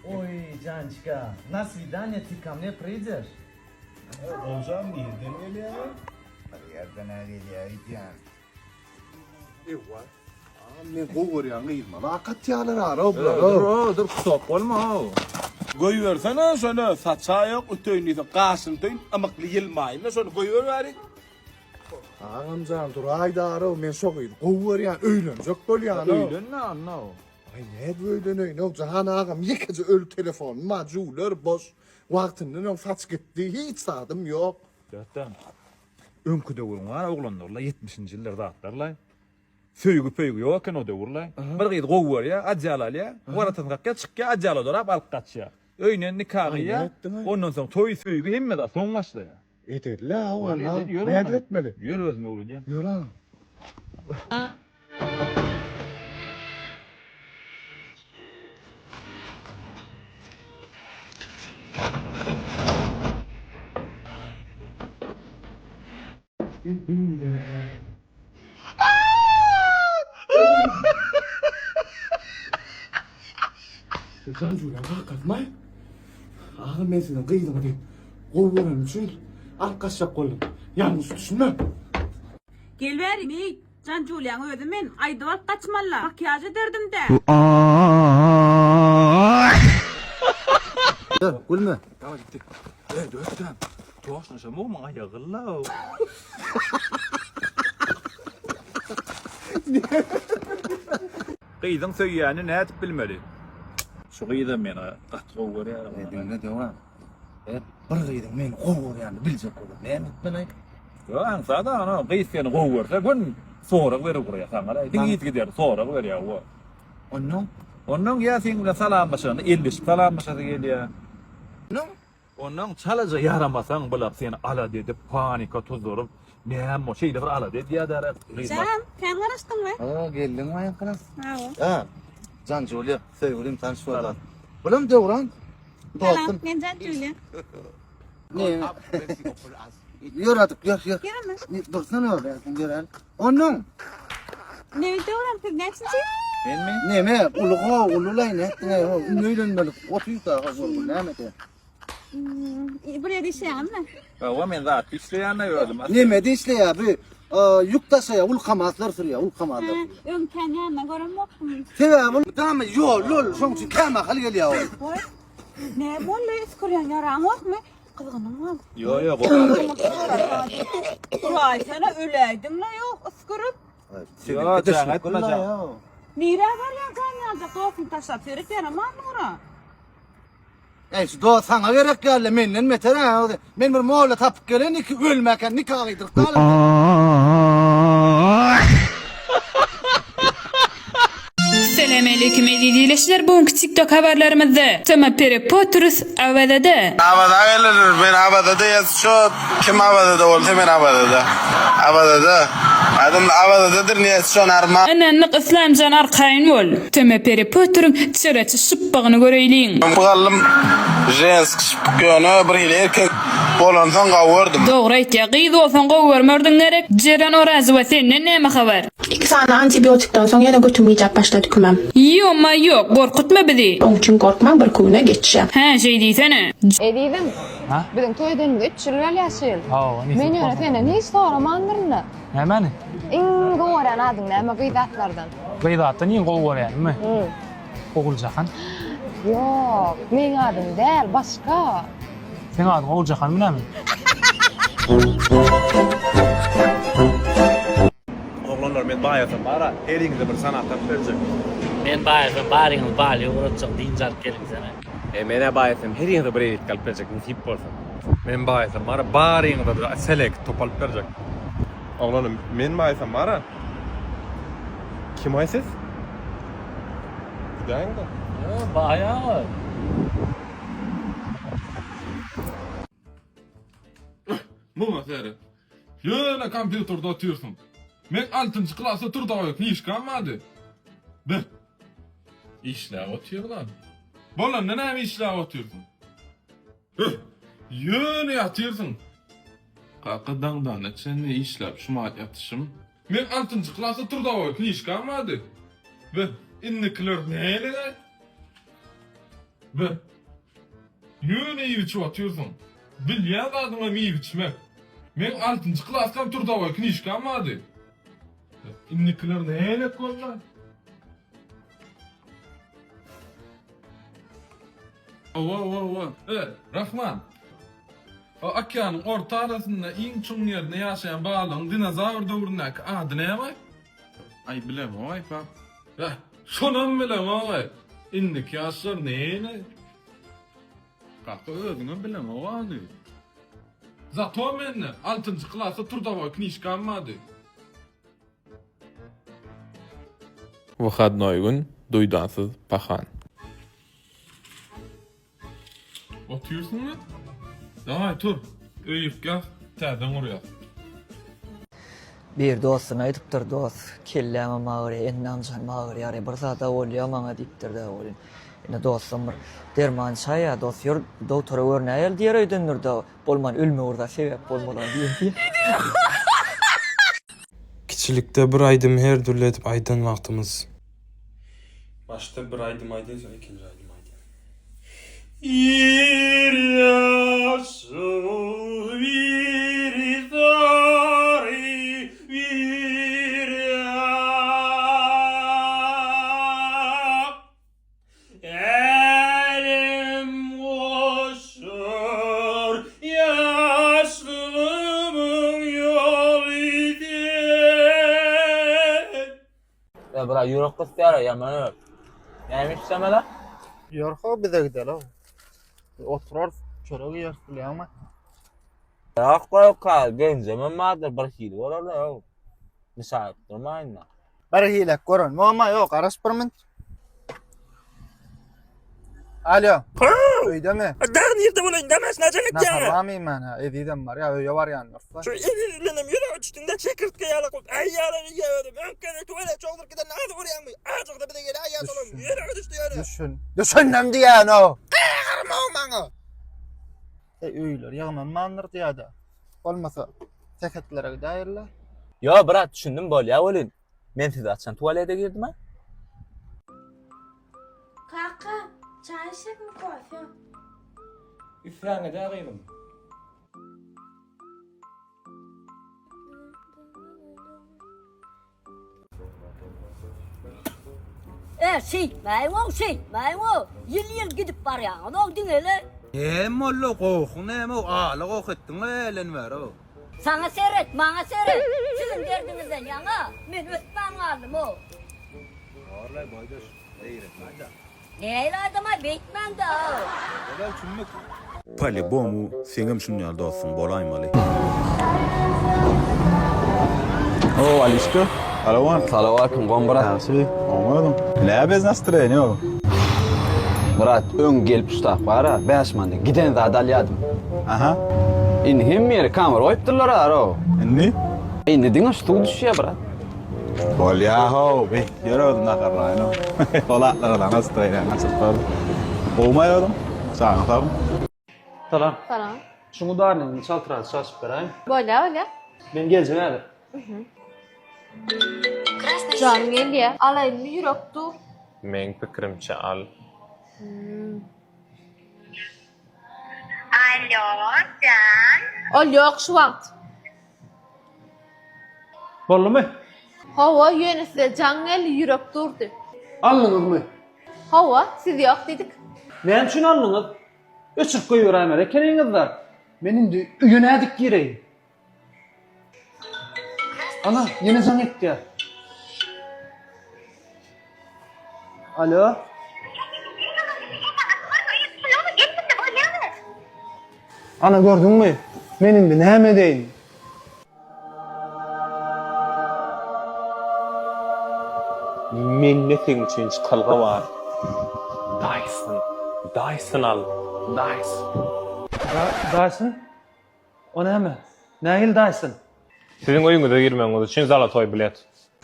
Oý, Jançka, na swidaniýe ty ka mne prideş? Oljan nirden gelýär? Bir ýerden-ä gelýär öýdýän. Ewa. Agam men gowy görýän gyzyma lak atýarlar ara bular. Dur, dur, kusok bolma. Goýbersene şony, saça ýok, öteýin diýse, gaşyny töýün, ymykly ýylmaýyn-da şony goýber bäri. Agamjan duraýda ara men şo gyzy gowy görýän, öýlenjek bolýan. Öýlenme onda. Aý nädip öýleneýin-ow Jahan agam ýekeje öli telefonym bar jüwler boş wagtyndan öň saç gitdi hiç zadym ýok. Dötdem. Öňki döwrüň bar oglanlarla ýetmişinji ýyllar zatlarlaý. Söýgi pöýgi ýok eken o döwürlaý. Bir gyzy gowy görýä, adýal alýa, waratasyny kakýa, çykýa adýala dolap alyp gaçýa. Öýüne nika gyýýa, ondan soň toý söýgi hemme zat soň başlaýa. Ederli a walla. Nädip etmeli? Ýör özüm öwredýän. Ýör agam. Jan Julian kakasy-maý? Agam men siziň gyzyňyzy gowy görenim üçin alyp gaçjak boldum. Ýalňyş düşünme. Gel bäri, meýit. Jan Juliaň özi men. Aýdyp alyp gaçmaly-la. Makiýaž ederdim-dä. Ýör, gülme. Daway gitdik. Ey, dötdem. Toşlaşamokmyň aýagylla. Gyzyň söýýänini nädip bilmeli? Şu gyzam meni gaty gowy görýär. E, diňle döwran. E, bir gyzyň meni gowy görýänini biljek bolup näme etmeli? Ýok, aňsat ana, gyz seni gowy görse, gün sorag berip urýar saňa. Diň yzygider sorag berýär o. Onnoň? Onnoň ýa seň bilen salamlaşanda elleşip salamlaşasy gelýär. Onnoň? Onnoň çalaja ýaramasaň bular seni alada edip, panika tuzduryp, näme bu, şeýle bir alada edýärler. Jan, kän garaşdyňmy? Ha, geldiňmi aýaňkyna? Hawa. Ha, Jan Juliýa, söýgülim tanyş boldy. Bulam Döwran. Salam, Dostum. men Jan Juliýa. Ne? Ýör adyk, ýör, ýör. Ýöremi? Ne, Dursana orada, sen ýör. Onnoň. Ne Döwran, siz näçinji? Menmi? Neme, uly ho, ululaý nätdiň-aý, ho, indi öýlenmeli, otyrda, ho, görgün, näme de. Hmm, Bir ýerde işleýäňmi? Hawa, men zat işleýän-de özüm. Neme de işleýär, bu, ýük daşaýar, uly kamazlar sürýär, uly kamazlar. Öň kän ýanyna göremokdym. Sebäbi ol dama ýolly ol, şoň üçin kämahal gelýär ol. Goý. Ne boldy, üskürýän ýaraňokmy? Gyzgynyňam. Ýok, ýok. Duraýsana, öläýdiň-le ýok, üskürip. Ýok, jaň etme jaň. Nirä barýaň jan ýaljak dostuňy taşlap seret ýaraman nura. Eý şu dost saňa gerek ýaly menden beter ha. Men bir molla tapyp gelen iki ölmäkä nika gyýdyryp galyp. Selamaleýkum eziz ildeşler bu günki tiktok habarlarymyzda Toma Pere Potrus Awazada. Awaza gelinir men Awazada ýaz şo kim Awazada bolsa men Awazada Awazada adym Awazadadyr niýet şo narma. Ynandyk Yslamjan arkaýyn bol. Toma Pere Poteriň çyraçy şypbygyny göreýliň. Mugallym ženski şypbyk ýöne bir hili erkek bolansoň gawy gördüm. Dogry aýtýa gyz bolsaň gowy görmerdiň gerek Jeren Orazowa senden näme habar. Iki sany antibiotikden soň ýene götüm gijäp başlady kümem. Ýoma ýok, gorkutma bizi. Oň üçin gorkmaň bir küne geçýä. Hä, şeý diýsene. Ezizim, biziň toý edenimize üç ýyl bolýar şu ýyl. Hawa, nesip Men ýöne bolsa. senden hiç soramandyryn-da. Nämäni? Iň gowy görýän adyň näme gyz atlardan? Gyz atdan iň gowy görýänimmi? Oguljahan. Ýok, meň adym däl, başga. Seň adyň Oguljahanmy näme? Oglanlar men baýasam bara heriňize bir sanat alyp berjek. Men baýasam baryňyzy balyga ugratjak dynç alyp geliňsene. E menä baýasam heriňize bir elitki alyp berjek nesip bolsa. Men baýasam bara baryňyza bir select top alyp berjek. Oglanlar men baýasam bara Kimaý siz? Gidäýiňdä. Ýo baýaňyz. Muňa seret. Ýöne kompýuterde otyrsyň. Meň altynjy klasda trudowoý knižkam bardy. Be. Işläp otyryn-a. Bolanda näme işläp otyrsyň? Heh, ýöne ýatyrsyň. Kaka daňdana çenli işläp şumat ýatyşym. Meň altynjy klasda trudowoý knižkam bardy. Be, indikiler nälegaý? Be. Ýöne iýip-içip otyrsyň. Bilýän zadyňam iýip-içmek. Meň altynjy klaskam trudowoý knižkam bardy. Indikiler nälet boldy? Owa, owa, owa. E, Rahman. O okeanyň orta arasynda iň çuň ýerinde ýaşaýan balygyň dinozawr döwründäki ady näme? Aý, bilemok-aý, pap. Beh, şonam bilemok-aý. Indiki ýaşlar näle? Kaka özüňem bileňok ony. Zato mende altynjy klasda trudowoý knižkam bardy. Wyhodnoý gün duýdansyz pahan. Otyrsyňmy? Dawaý tur, öý ýykýas, täzeden gurýas. Bir dostuna aýdypdyr, Dos, kellämem agyrýar, endam-janym agyrýar, bir zada bolýar maňa diýipdir-de, welin, indi dostum bir derman çaýýar, dos, ýör, dogtora görünäýeli diýer öýdendir-de, bolman ölme bir zat sebäp bolmaly diýen diýýär. Kiçilikde bir aýdymy her dürli edip aýdan wagtymyz. Başda bir aýdym aýdýan soň ikinji aýdym aýdýan. Bir ýaşyl bir sary bir ak Älem goşar ýaşlygymyň ýoly sen. Ya bura ýürek gysýar ýaman öp. Näme içsemele? Ýörho bize gideli. Oturarys, çörek iýeris bilýäňmi? Ýok goý genjemem bardyr bir hili bolar-da ýok. Myşaýyp durmaýyn-da. Bir hilek gören. Mama ýok, garaş bir minut. Alo. Öýdemi? Dagy nirde bolaýyn, damaşyna jaň etýäň. Naharlamy men ha, Ezizem bar ýa öýe barýan dursa. Şu Eziz bilenem ýüzüňe düşdüňde çekirtge ýaly bolup, äý ýaly iýe özüm. Öňki gezek tüwelek çogduryp gidende azy görýäňmi? Ajygda bize geläýýä şolam. Ýürege düşdi ýöne. Düşün. Düşündim diýýän-ow. Gygyrma-ow maňa. E, öýler ýygnanmandyr diýýä-de. Bolmasa seketlere gidäýerler. Ýo, brat, düşündim bolýa welin, men sizi haçan tualete girdim-a? Kaka, çaý içsekmi kofe? Isläňe dä gyzym. E, şeýtmäýiň-ow, şeýtmäýiň-ow. Ýyl-ýyl gidip barýaňyz-ow diňe-le. He molla gohuň näme-ow ala goh etdiň-le elen bäri-ow. Saňa seret, maňa seret. Siziň derdiňizden ýaňa men ötmän galdym-ow. Borlaý boýdaş, eýretme aýda. Nähili aýdamaý beýtmäň-dä-ow. Bolal çümmük. Palibomu seňem şun ýaly dostuň bolaýmaly. O Alişka. Salawat. Salawatym gom brat. Ýagşy, oňmy özüň? Nä bez nastroýeniýa o? Brat öň gelip ştap bara 5 manat giden zat alýadym. Aha. Indi hemme ýere kamera goýupdyrlar aro. Indi? Indi diňe şu suw düşýär brat. Bolýa-how, beýt ýör özüm naharlaýyn-ow. Ol atlara da nastroýeniýaň açyp bar. Gowumaý özüň? Janyň sagmy? Salam. Salam. Şuň udarnygyny çaltrak çalşyp beräýiň. Bolýa, bolýa. Men geljek häzir. Jaň gelýä. Alaýynmy ýürek dur. Meň pikirimçe al. Alo, jan. Ol ýok şu wagt. Boldumy? Hawa, ýöne size jaň geldi, ýürek durdy. Aldyňyzmy? Hawa, siz ýok diýdik. Näme üçin aldyňyz? Öçürip goýberäýmeli ekeniňiz-dä. Men indi öýe nädip gireýin? Ana, ýene jaň etýär. Alo? Ana gördüňmi? Men indi näme edeýin? Mende seň üçin çykalga bar. Dyson. Dyson al. Dyson. Dyson? O näme? Nähili Dyson? Siziň öýüňize girmegiňiz üçin zalatoý bilet.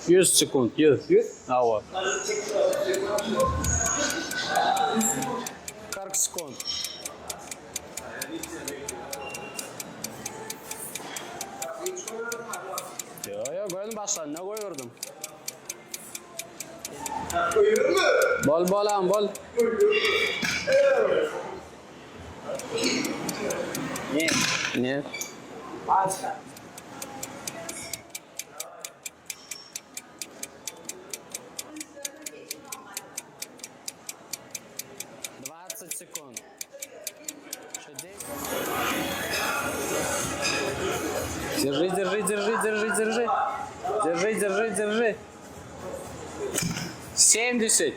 Ýüz sekunt, ýüz. Ýüz? Hawa. Kyrk sekunt. Ýo, ýo, göni başlanda goýberdim. Goýberme! Bol bolam bol. Ne? Ne? 20 sekund. Держи, держи, держи, держи, держи. Держи, держи, держи. 70.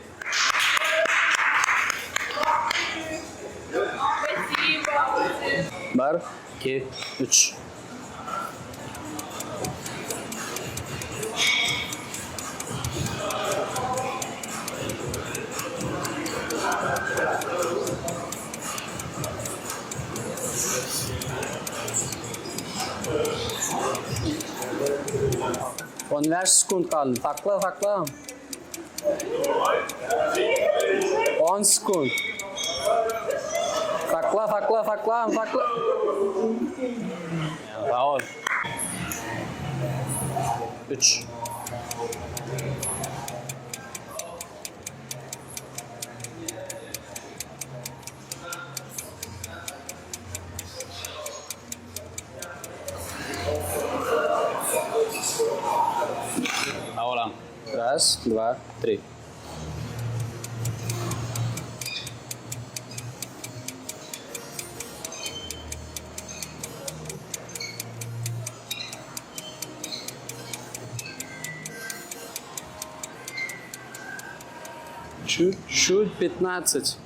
Bir, iki, üç. 15 sekund galdy. Sakla, sakla. 10 sekund. Sakla, sakla, sakla, sakla. Sag bol. Üç. Sag bolam. Raz, dwa, tri. Чуть-чуть 15.